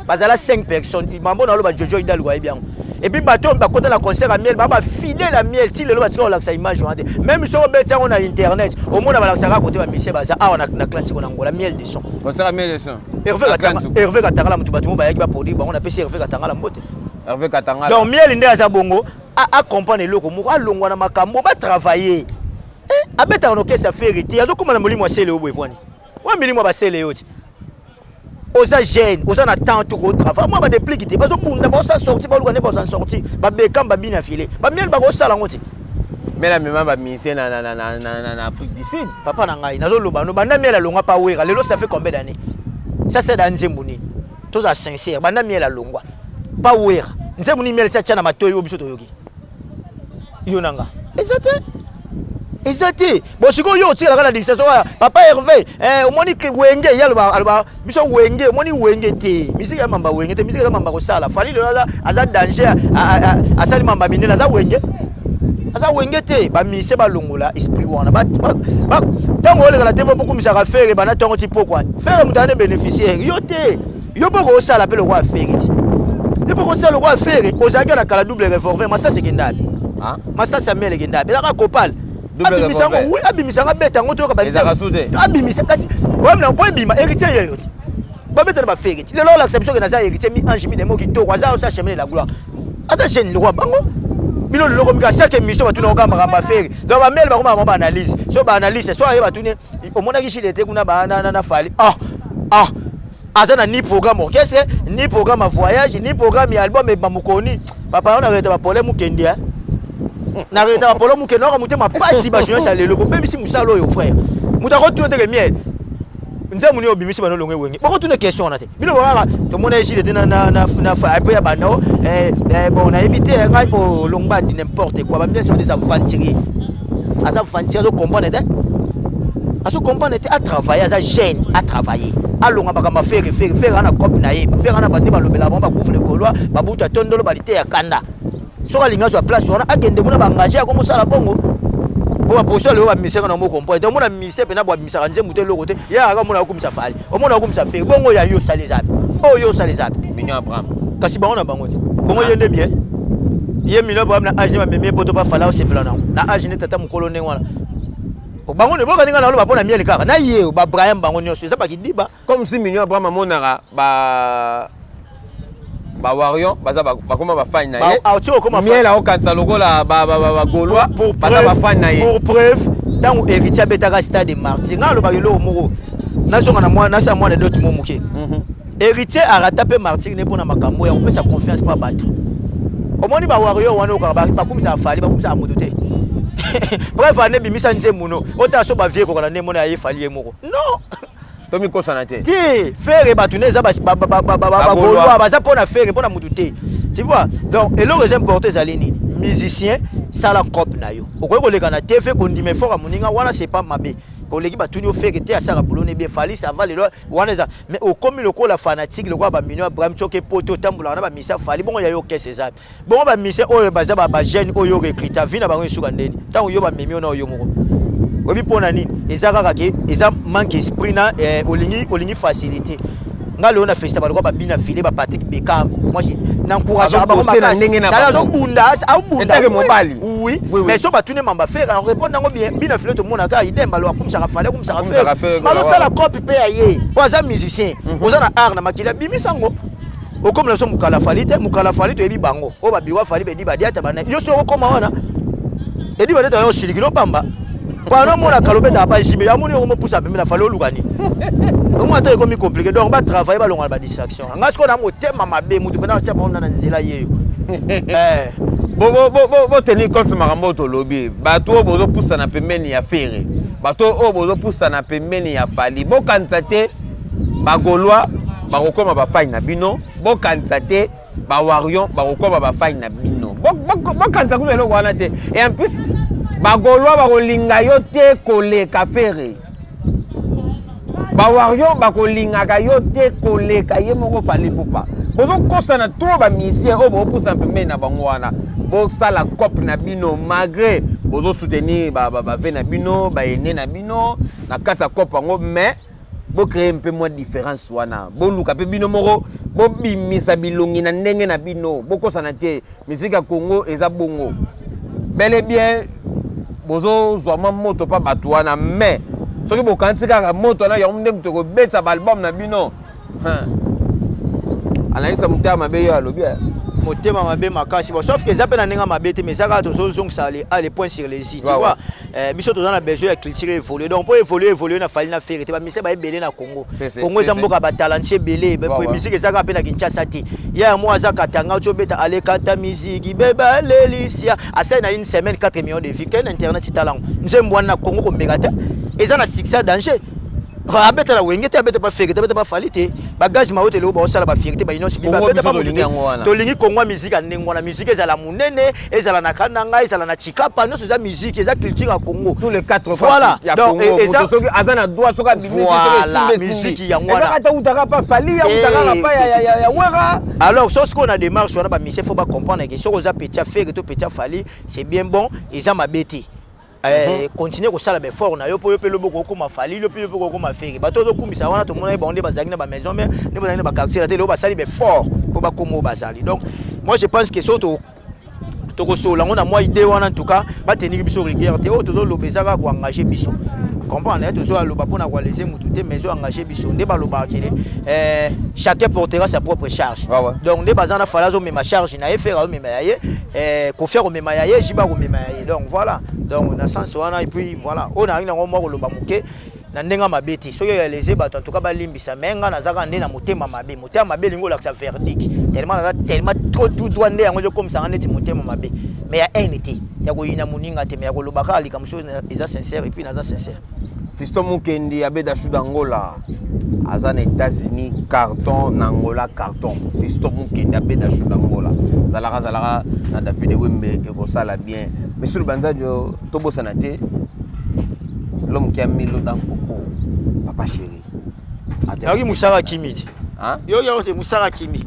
bazala 5 personnes, mambo na oloba, Jojo Hidalgo ayebi yango. Et puis bato oyo bakota na concert ya Miel, baa bafidèle ya Miel, ti lelo basika kolakisa image wana te. Même soki obeti yango na internet, omona balakisaka kote bamusicien baza awa na Atlantico na Angola. Miel de Son. Concert ya Miel de Son. Hervé Katangala, moto bato mo bayaki baproduire bango, napesi Hervé Katangala mbote. Hervé Katangala. Donc Miel nde aza bongo, acomprendre eloko moko, alongwa na makambo batravaille, abetaka na okesa Ferre te, azokóma na molimo ya sele oyo boye. Pwani oyo milimo ya basele yo ti oza jeune, oza na temps to kotravaille mwa badepliki te. Bazobunda, baosa sorti, baluka nde baosa sorti, babekam babina file, bamiel bakosala yango te. Miel amema bamusicien na Afrique du Sud. Papa na ngai, nazoloba no, banda Miel alongwa pa Wera lelo, ça fait combien d'années? Ça, c'est da nzembo nini? Toza sincère, banda Miel alongwa pa Wera, nzembo nini Miel tia na matoi oyo biso toyoki? Yo na nga, eza te, eza te. Bon, sikoyo yo otikalaka na distraction oyo. Papa Hervé, omoni ke Wenge ye aloba, aloba biso Wenge, omoni Wenge te, misiki ya mamba Wenge te, misiki eza mamba kosala. Fally lelo aza danger, asali mamba minene, aza Wenge, aza Wenge te. Bamise balongola esprit wana. Ntango oleka na TV pokumisaka Ferre bana ntongo ti pokwa, Ferre moto ane bénéficiaire, yo te. Yo mpo kosala mpe lokola Ferre ti, yo mpo kosala lokola Ferre. Ozalaki na kala double revolver, masasi ekenda api? Ah? Masasi ya mele ekenda api? Ezaka kopal. Double Abimisa yango. Revolver. Oui, abimisa yango, abeta yango, toyoka. Ezalaka su te. Abimisa kasi problème na po ebima héritier yeyo te, babeta na baFerre ti lelo. Olakisa biso ke naza héritier, mi ange mi demo kitoko, aza osa chemin de la gloire, aza jeune lokwa bango. Bino leloko mika chaque émission batuna oka makambo aFerre. Donc bamele bakoma bango baanalyse, so baanalyste so aye batuni omonaki shile te kuna na Fally. Ah ah, aza na ni programme orchestre, ni programme ya voyage, ni programme ya album ebima mokoni. Papa, wana reta bapole mokende, na reta bapole mokende oka motema pasi. Bajournaliste ya lelo bobebisi mosala oyo, frère. Moto akotuna teke Miel nzembo nini obimisi bano olongo Ewenge, bokotuna question wana te. Bino kaka tomona Egide te na apo ya banda. Bon, nayebi te ngai olongba di n'importe quoi. Bamie sont des aventuriers, aza aventurier, azocomprendre te, azocomprendre te. Atravaille, aza jeune, atravaille, alonga makambo. Ferre, Ferre, Ferre ana cope na ye. Ferre ana bato balobela bango, bakufu le Gaulois, babutu atondolo balite ya kanda. Soki alingi azwa place wana, akende kuna, baengage ako mosala bongo po baposition. Lelo bamiseka na moko comprendre te. Omona mise mpena bo abimisaka nzembo te, eloko te. Ye kaka omona akomisa Fally, omona akomisa Ferre. Bongo ya yo osala eza oyo, yo osala eza Mignon Abraham. Kasi bango na bango te. Bongo ye nde bien, ye Mignon Abraham na age ne bamemi ye poto pa Fally, osepela nango na age ne tata mokolo ndenge wana. Bango ne bokani. Nga na oloba mpo na Miel kaka na ye, babraham bango nyonso eza bakidiba. Comme si Mignon Abraham amonaka ba bawarrior baza bakoma bafani na ye. Miel aokanisa lokola bagaulois baza bafani na ye. Pour preuve, ntango Héritier abetaka Stade Martyr, ngai alobaka eloko moko, nazonga na mwana, nasala mwana dot mo moke. Héritier arata mpe Martyr ne mpona makambo ya kopesa confiance mpa bato. Omoni bawarrior wana okaka bakumisaka Fally, bakumisaka moto te. Bref, ane bimisa nzembo no otala so bavie koka na ndembo na ye Fally ye moko non. Tomikosana te. Te, Ferre bato ne eza bagaulois, baza mpo na Ferre, mpo na motu te, tu vois. Donc eloko eza important ezali nini? Musicien, sala cope na yo. Okoki koleka na TV, kondima effort ya moninga wana, c'est pas mabe. Koleki batuni yo Ferre te, asaka boulot ne bien, Fally ça va lelo wana eza. Mais okomi lokola fanatique, lokola bamino Abraham tioke poto otambolaka na bamisa Fally. Bongo ya yo kese eza bongo bamise oyo baza bajeune oyo recruta vi na bango esuka ndeni ntango yo bamemi yo na oyo moko oyebi mpo na nini? Eza kaka ke eza manque esprit na olingi facilité. Nga lelo na félicité balokwa babina file, baPatrick Bekam. Moi, n'encourage bango makasi. Azobunda, aobunda. Mobali. Oui, mais so batuni mamba Ferre, arépondre yango bien. Bina file, tomonaka idem balo akumisaka Fally, akumisaka Ferre, bazosala cope mpe ya ye po aza musicien. Oza na art na makili, abimisa yango. Okomi na biso mokala Fally te, mokala Fally toyebi bango oyo babiro Fally bedi badiata bana. Yo soki okokoma wana edi badiata yo osiliki lopamba wana omonaka lobetaka pa jibe yamoni yoko mopusa pembe na Fally, oluka nini? Omona to ekomi compliqué. Donc batravaille, balonga na badistraction. Nga sikoyo na motema mabe, motu mpena atya bango na nzela yeyo. Botenir compte makambo oyo tolobi. Bato oyo bozopusana pembeni ya Ferre, bato oyo bozopusana pembeni ya Fally, bokanisa te bagaulois bakokoma bafani na bino, bokanisa te bawarrior bakokoma bafani na bino, bokanisa kuza eloko wana te. Et en plus, bagaulois bakolinga yo te koleka Ferre, bawarrior bakolingaka yo te koleka ye moko Fally Ipupa. Bozokosana trop. Bamusicien oyo bopusana pembeni na bango wana, bosala cope na bino malgré bozosoutenir bave na bino, baene na bino na kati ya cope yango, mais bocréer mpe mwa différence wana. Boluka mpe bino moko bobimisa bilongi na ndenge na bino. Bokosana te, misiki ya Congo eza bongo. Bel et bien bozozwa mwa moto mpa bato wana, mais soki bokanisi kaka moto wana yango nde moto ekobetisa baalbum na bino, analisa motema mabe. Yo alobi. Motema mabe makasi. Bon, sauf que eza mpe na ndenge mabe te, mais eza kaka tozozongisa les points sur les i, tu vois. Biso toza na besoin ya culture évolue. Donc mpo évolue na Fally na Ferre te, bamise baebele na Congo. Congo eza mboka batalentie ebele. Musique eza kaka mpe na Kinshasa te. Ya mo aza Katanga, oti obeta alekata musique bebalelisia, asali na une semaine 4 millions de vues. Kende internet, talango nzembo wana. Na Congo komeka te, eza na succès danger. Abeta na Wenge te, abeta pa Ferre te, abeta pa Fally te. Bagaz Mawete lelo baosala bafierté, bainonsi. Tolingi Kongo ya musique ya ndenge wana. Musique ezala monene, ezala na Kananga, ezala na Chikapa, nyonso eza musique, eza culture ya Congo. Tous les quatre. Voilà. Donc eza soki aza na droit, soki abimisi. Voilà, musique yango wana. Ata utaka pa Fally, utaka pa ya Wera. Alors so sikoyo na démarche wana, bamusiciens faut bacomprendre ke soki oza petit ya Ferre to petit ya Fally, c'est bien bon, eza mabe te. Continue kosala baeffort na yo mpo yo mpe lobi okokoma Fally, yo mpe yo mpe okokoma Ferre. Bato ozokumisa wana, tomonaki bango nde bazalaki na bamaison mère, nde bazalaki na baquartier na te. Lelo basali baeffort mpo bakoma oyo bazali. Donc moi je pense que so tokosolola yango na mwa idée wana, en tout cas bateniki biso rigueur te. Oyo tozoloba eza kaka koengage biso, comprendre. Tozoloba mpona koalese motu te, mais ezoengage biso. Nde balobaka kele chacun portera sa propre charge. Donc nde baza na Fally azomema charge na ye, Ferre azomema ya ye, Koffi akomema ya ye, JB akomema ya ye. Donc voilà, donc na sens wana. Et puis voilà, oyo nayangi nango mwa koloba moke na ndenge mabe te. Soki oyaleze bato, en tout cas balimbisa. Mais nga naza kaka nde na motema mabe. Motema mabe elingi olakisa verdict. Tellement naza tellement trop tout droit, nde yango ezokomisanga neti motema mabe. Mais ya haine te, ya koyina moninga te, mais ya koloba kaka likambo soki eza sincère. Et puis naza sincère. Fiston Mukendi abeda shu d'Angola, aza na États-Unis, carton na Angola, carton. Fiston Mukendi abeda shu d'Angola, azalaka azalaka na David Wembe, ekosala bien. Monsieur Lubanzadio, tobosana te l'homme qui a mis l'eau dans coco, papa chéri. Yoki mosala kimi te, yo yango te, mosala kimi.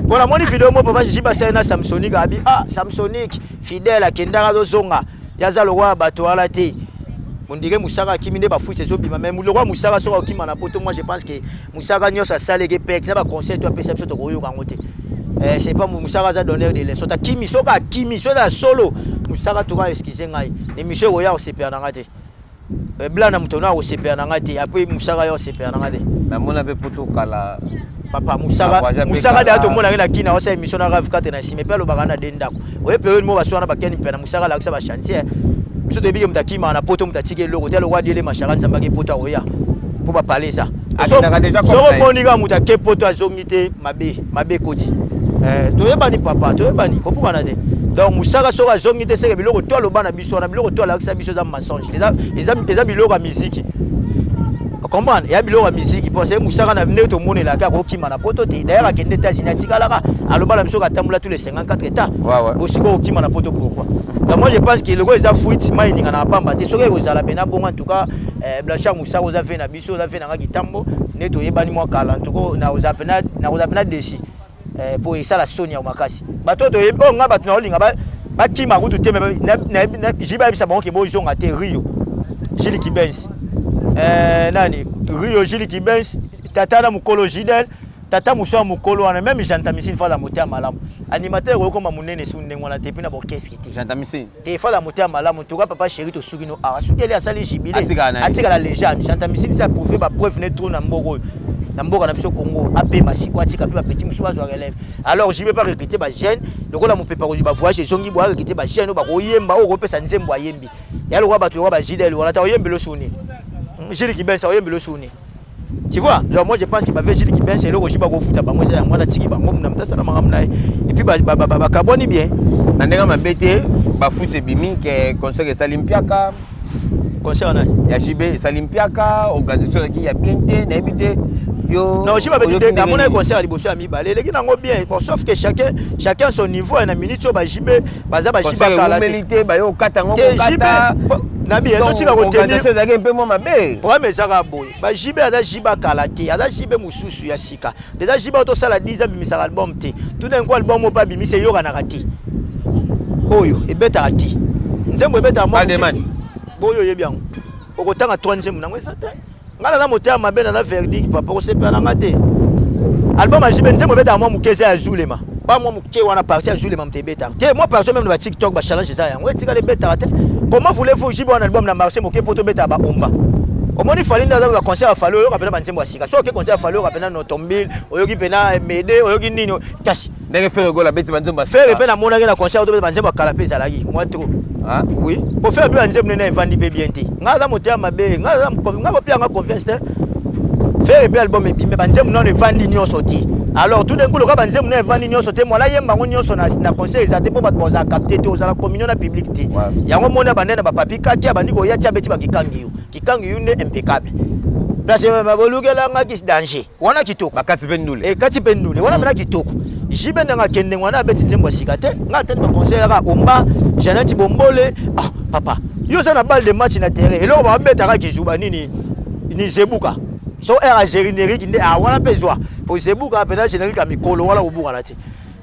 Bon, namoni video mo papa Gigi basali na Samsonic. Abi ah, Samsonic fidèle akendaka, azozonga, yaza lokola bato wana te. Ondire mosaka akimi nde bafuisi ezobima. Mais lokola mosaka soki akokima na poto, moi je pense que mosaka nyonso asaleki pete na baconseil to apesa biso, tokoyoka yango te. C'est pas mosaka aza donneur de leçon. Takimi soki akimi, soki aza solo mosaka toka, excuse ngai, émission ekoya kosepela na nga te. Blana moto na akosepela na nga te. Après mosaka yo osepela na nga te. Namona mpe poto kala. Papa mosaka, mosaka deya tomonaki na kina osala émission na Rave 4 na nsima epe alobaka na de ndako oye période moko baso wana bakeni mpe na mosaka alakisa bachantier. Biso toyebi ke moto akimaka na poto, moto atiki eloko te. Alokwa diele mashaka Nzambe ake poto, akoya mpo bapale eza. Soko omoni kaka moto ake poto azongi te, mabe mabe ekoti. Toyebani papa, toyebani, kobukana te. Donc mosaka soki azongi te, seke biloko to aloba na biso wana, biloko to alakisa biso eza mensonge, eza biloko ya miziki, comprendre, eya biloko ya miziki. Mpo se mosaka na ndenge tomonelaka akokima na poto te. D'ailleurs akende États-Unis, atikalaka aloba na biso katambola tous les 54 états. Bosikoyo okima na poto pourquoi? Donc moi je pense que eloko eza fuite, mai eninganaka pamba te. Soki ekozala mpena bongo, en tout cas Blanchard Mosaka oza ve na biso, oza ve na nga kitambo nde toyebani mwa kala. En tout cas nakozala mpena déçu mpo esala soni ya makasi. Bato oyo toyebi oyo nga bato naolinga bakima kutu te, ji bayebisa bango ke bozonga te. Rio Gili Kibens, nani Rio Gili Kibens, tata na mokolo Gidel, tata mosu ya mokolo wana, même Jantamisine fala motema malamu. Animateur okoma monene su ndenge wana te, mpe na baorchestre te. Jantamisine. Te, fala motema malamu toka. Papa chéri, tosuki no awa. Soki eli asali jubilé, atikala légende. Jantamisine ti aprouve bapreuve ne trop na mboka oyo, na mboka na biso Congo. Apema siko, atika mpe bapeti mosusu bazwa relève. Alors JB pa recruter bajeune lokola mopepa kozwi bavoyage ezongi boye, arecruter bajeune oyo bakoyemba, oyo okopesa nzembo ayembi ya lokola bato lokola bajidel wana ta oyembeli osuni Gilles Kibensa, oyembeli osuni, tu vois. Donc moi je pense que bave Gilles Kibensa, eloko JB akofuta bango eza yango wana. Tiki bango na moto asala makambo na ye et puis bakabwani bien. Na ndenge mabe te, bafuti ebimi ke concert esali mpiaka. Concert nani? Ya JB esali mpiaka, organisation ezalaki ya bien te, nayebi te yo. Non, JB abeti te. Amonaki concert ya liboso, ya mibale eleki nango bien. Bon, sauf que chacun son niveau. Na minute oyo baJB baza baJB kala te, bayo okata yango kokata. Nabi totika kotenir ezalaki mpe mwa mabe. Problème ezaka boye, baJB aza JB kala te, aza JB mosusu ya sika. Eza JB oyo tosala 10 abimisaka album te. Tout d'un coup album oyo mpe abimisi eyokanaka te, oyo ebetaka te, nzembo ebetaka. Boyo oyebi yango, okotanga 3 nzembo nango eza te. Ngai naza motema mabe, naza verdict papa, kosepela na nga te. Album ya JB, nzembo ebetaka mwa moke eza ya Zulema, ba mwa moke wana, partie ya Zulema moto ebetaka te. Moi perso, même na baTikTok, bachallenge eza yango etikala ebetaka te. Comment voulez-vous JB wana album na marché moke mpo tobetaka baomba? Omoni Fally nde aza ba concert ya Fally, oyoka mpena banzembo ya sika. Soki oke concert ya Fally, oyoka mpena Notombile, oyoki mpena Mede, oyoki nini kasi. Ndenge Ferre Gola abeti banzembo ya sika. Ferre mpe namonaki na concert to banzembo ya kala mpe ezalaki mwa trop. Ah? Oui, po Ferre mpe banzembo nene evandi mpe bien te. Ngai aza motema mabe, ngai aza ngai bopia nga confiance te. Ferre mpe album ebimi, banzembo nano evandi nyonso te. Alors tout d'un coup lokola banzembo nano evandi nyonso te, mwala yemba yango nyonso na, na concert eza te mpo bato bazala capte te, ozala communion na public te. Yango moni abandai na bapapi kaki abandi koya ti abeti bakikangi yo. Kikangi yo nde impeccable. Place bolukela nga kisi danger. Wana kitoko. Bakati mpe ndule. Ekati mpe ndule. Wana mena kitoko. JB ndenge akende wana abeti nzembo ya sika te. Nga atali ba conseil yaka Omba, Jeannette Bombole. Ah papa, yo oza na balle de match na terrain. Eloko babetaka kizuba nini? Ni Zebuka. So air générique nde ah wana mpe zwa. Po Zebuka mpenza générique ya mikolo wana kobukana te.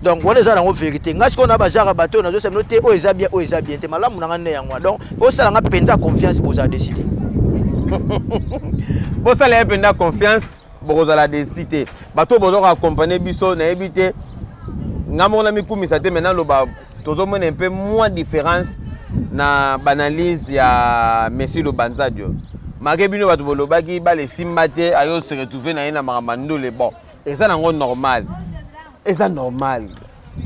Donc wana eza nango vérité. Nga sikoyo na ba genre bato oyo nazosala bino te, oyo eza bien, oyo eza bien te. Malamu na nga nde yango. Donc bosala nga mpenza confiance, bozala décidé. Bosala ye mpenza confiance, bokozala déçu te. Bato oyo boza koaccompagne biso, nayebi te, nga moko namikumisa te, mais naloba tozomona un peu moins différence na banalyse ya Messi Lubanzadio. Malgré bino bato bolobaki bale esimba te, ayo se retrouver na ye na makambo ya ndule. Bon, eza nango normal, eza normal.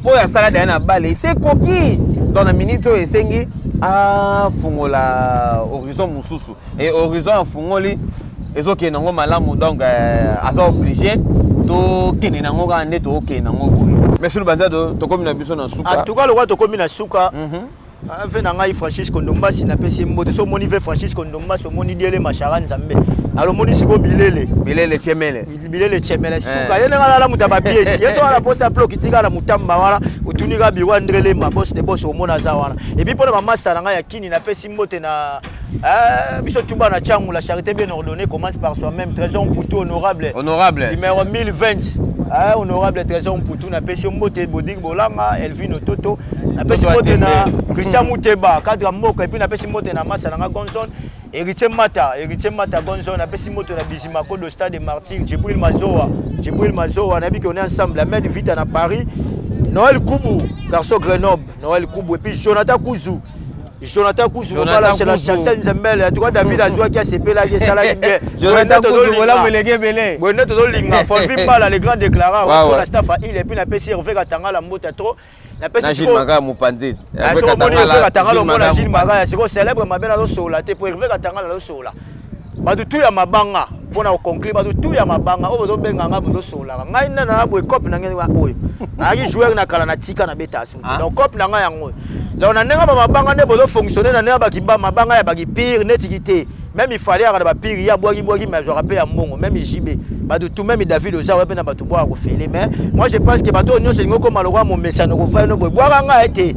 Oyo asala deya na bale ese ekoki. Donc na minute oyo esengi afungola horizon mosusu, et horizon afungoli ezokende nango malamu. Donc aza obligé tokende nango kaka nde tokende nango boye. Monsieur Lubanzado, tokomi na biso na suka. En tout cas lokola tokomi na suka, ve na ngai Francis Kondombasi, napesi mbote. So omoni ve Francis Kondombasi, omoni Diele Mashara Nzambe. Alors omoni sikoyo bilele. Bilele Chemele. Bilele Chemele suka. Ye ndenge alala moto ya bapiesi. Ye so wana posa ploki tika na mutamba wana, otuni ka bureau André Lemba, boss de boss, omona aza wana. Et puis pona ba master na ngai ya Kini, napesi mbote na biso tuba na Tshangu, la charité bien ordonnée commence par soi-même. Trésor Mputu, honorable. Honorable. Numéro 1020. Honorable Trésor Mputu, napesi mbote Bodik Bolanga, Elvin Ototo. Napesi mbote na Christian Muteba, cadre mboka, et puis napesi mbote na Massa nanga Gonzon, Héritier Mata, Héritier Mata Gonzon, napesi mbote na Bizimako do Stade Martyr, Djibril Mazoa, Djibril Mazoa, nayebi qu'on est ensemble, Ahmed Vita na Paris, Noël Kubu, garçon Grenoble, Noël Kubu, et puis Jonathan Kuzu. Jonathan Kuzu, mobala chez la chasse Nzembele. En tout cas, David azwaki asepelaki, esalaki bien. Jonathan Kuzu, bolamu eleki ebele. Boye nde tozolinga. Fonvi Mbala, le grand déclarant, ouais, ouais. Staff à il, et puis napesi Hervé Katangala mbote trop. Napesi Gilles Magaya mopanzi. Hervé Katangala, omona Gilles Magaya sikoyo célèbre mabe nazosola te, po Hervé Katangala azosola bato tu ya mabanga. Mpona koconclure, bato tu ya mabanga oyo bozobenga nga, bozosolaka ngai nde na boye. Cope na ngai oyo nayaki joueur na kala, na tika na beta asu te. Donc cope na ngai yango oyo. Donc na ndenge bamabanga nde bozofonctionne na ndenge bakiba mabanga ya bakipire netiki te. Même ifale yaka na bapire, ye abwaki-bwaki, mais azwaka mpe ya mbongo. Même JB, bato tu, même David oza mpe na bato bwaka kofele. Mais moi je pense que bato oyo nyonso elingi okóma lokola momesano kovai no boye, bwaka ngai ete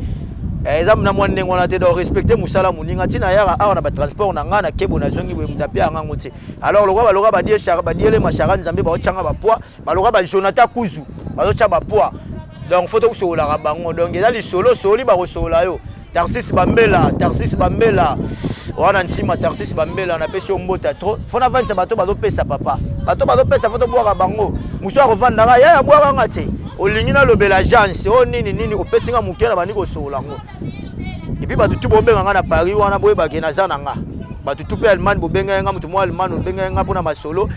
eza na mwa ndenge wana te. Donc respecte mosala moninga. Ntina yaka awa na batransport na ngai na kebo, nazongi boye, moto apia yango te. Alors lokola baloka badie badiele mashara Nzambe, baotyanga bapoids, baloka ba Jonathan Kuzu bazotya bapoids. Donc faut tosololaka bango. Donc eza lisolo, soli bakosolola yo. Tarsis Bambela, Tarsis Bambela wana ntima, Tarsis Bambela, napesi yo mbota trop. Fo navandisa bato bazopesa papa, bato bazopesa, fo tobwaka bango. Mosu akovandaka yaya, bwakanga te. Olingi nalobela agence oyo nini nini, opesi nga moke na bandi kosolola yango. Et puis bato tu bobenga nga na Paris wana, boyebake naza na nga. Bato tu mpe Allemagne bobenga nga, moto mwa Allemagne obenga nga mpona masolo.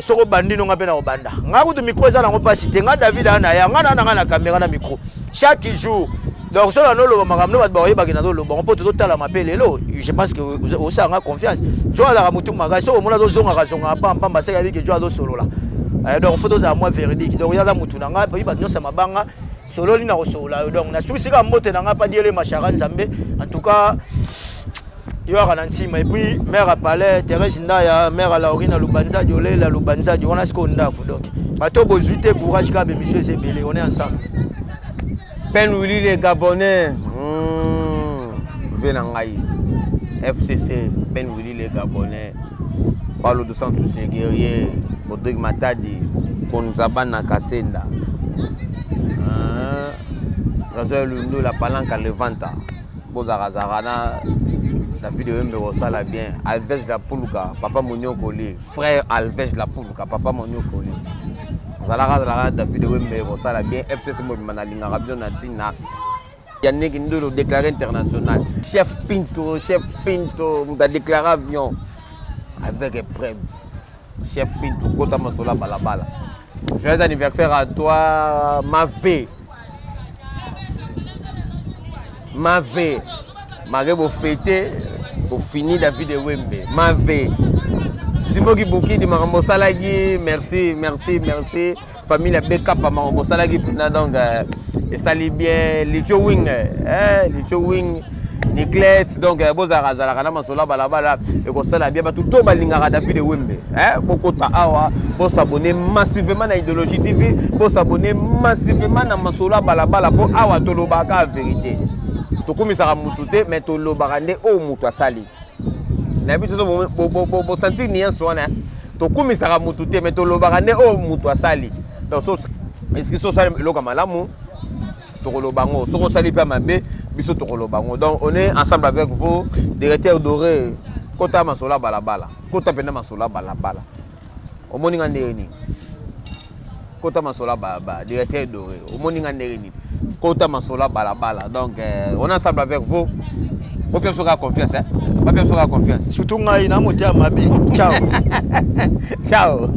Soki obandi no nga mpe na kobanda nga kutu micro eza nango mpasi te. Nga David aa na ya nga na nga na caméra na micro chaque jour. Donc soki nanoloba makambo no, bato bakoyebaki nazoloba ngo mpo tozotalama mpe lelo. Je pense que osala nga confiance. Jo azalaka motu makasi, soki omona azozongaka zongaka pampamba, seke yabiki jo azosolola. Donc faut tozala mwa véridique. Donc ye aza motu na ngai, mpe bato nyonso ya mabanga sololi na kosolola yo. Donc nasukisi kaka mbote na ngai pa Diele Mashara Nzambe. En tout cas yo aka na ntima. Et puis mère ya palais Thérèse Ndaya, mère ya Laurina Lubanzadi, olela Lubanzadi wana sikoyo ndako. Donc bato bozwi te, courage kaka, bémission eza ebele, on est ensemble. Ben Willy le Gabonais, ve na ngai FCC, Ben Willy le Gabonais, Paulo dos Santos le guerrier, Rodrigue Matadi, Konzabana Kasenda, Trésor Lundu, la Palanca Levanta, bozalakazalaka na David Oyembe kosala bien, Alves la Pulga, Papa Monyokoli, frère Alves la Pulga, Papa Monyokoli, azalaka azalaka David Wembe kosala bien. FCC mobimba, nalingaka bino na ntina. Yannick Ndolo déclaré international, chef Pinto, chef Pinto moto adéclaré avion. Avec preuve. Chef Pinto, kota masolo balabala. Joyeux anniversaire à toi, Mavé. Mavé. Marie bofete, bofini David Ewembe. Mavé. Simoki Bukidi makambo osalaki, merci, merci, merci. Famille ya Bekapa makambo osalaki mpena donc euh, esali bien. Licho Wing, eh, Licho Wing. Niclette donc euh, bozalaka zalaka na masolo ya balabala ekosala bien bato to balingaka David Ewembe eh, bokota awa bosabone massivement na Idéologie TV, bosabone massivement na masolo ya balabala mpo awa tolobaka verité, tokumisaka mutu te mais tolobaka nde oyo mutu asali. Nayebi tozo bosentir nuance wana, tokumisaka mutu te mais tolobaka nde oyo mutu asali. Donc so eski so osali eloko ya malamu tokoloba yango, soki osali mpe mabe biso tokoloba yango. Donc on est ensemble avec vous. Directeur Doré, kota masolo ya balabala, kota mpenza masolo ya balabala. Omoni nga ndenge nini? Kota masolo ya balabala. Directeur Doré, omoni nga ndenge nini? Kota masolo ya balabala. Donc euh, on est ensemble avec vous. Bopia biso kaka confiance, hein? Bapia biso kaka confiance. Surtout ngai na motema mabe. Ciao. Ciao.